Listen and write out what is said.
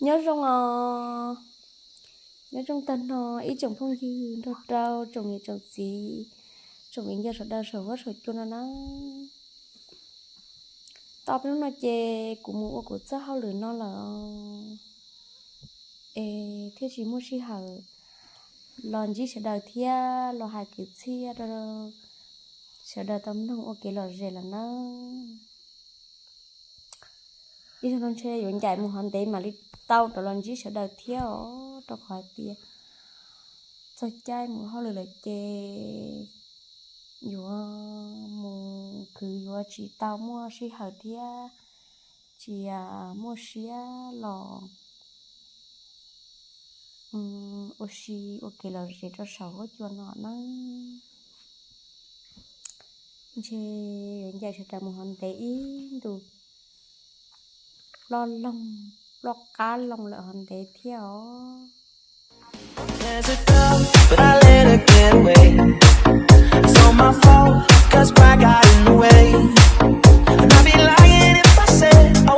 Nyob zoo os, nyob zoo tag nrho ib tsoom phooj ywg nrog rau tsoom niam tsoom txiv, tsoom viv ncaus sawv daws saum huab saum cua no na. Tau ob peb hnub no ces kuv mus ua kuv txoj hauj lwm no lawm es thiaj tsis muaj sij hawm los ntsib sawv daws thiab los hais kwv txhiaj rau sawv daws tau mloog ua kev lom zem lawm nawb. Ib zaug no ntshe yuav ncaim mus hov ntev mam li tau rov los ntsib sawv daws thiab os, rau qhov hais tias txog caij mus hauj lwm lawm ces yuav mus khwv yuav tsis tau muaj sij hawm thiab tsis muaj siab los ua si ua kev lom zem rau saum huab cua no na. Ntshe yuav ncaim sawv daws mus hov ntev ib ntus ploj loog, ploj qab loo lawm hov ntev thiab os. There's a girl, but I let her get away. It's all my fault, 'cause pride got in the way. And I'd be lying if I said I